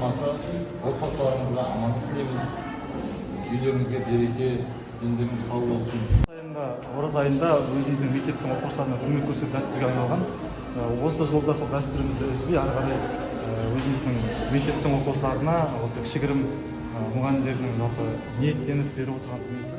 болмаса, отбасыларыңызға амандық тілейміз, үйлеріңізге береке, дендеріңіз сау болсын. Айында, ораза айында өзіміздің мектептің оқушыларына көмек көрсету дәстүрге айналған. Осы жылда сол дәстүрімізді үзбей, ары қарай өзіміздің мектептің оқушыларына осы кішігірім мұғалімдердің жалпы ниеттеніп беріп отырған дүниесі.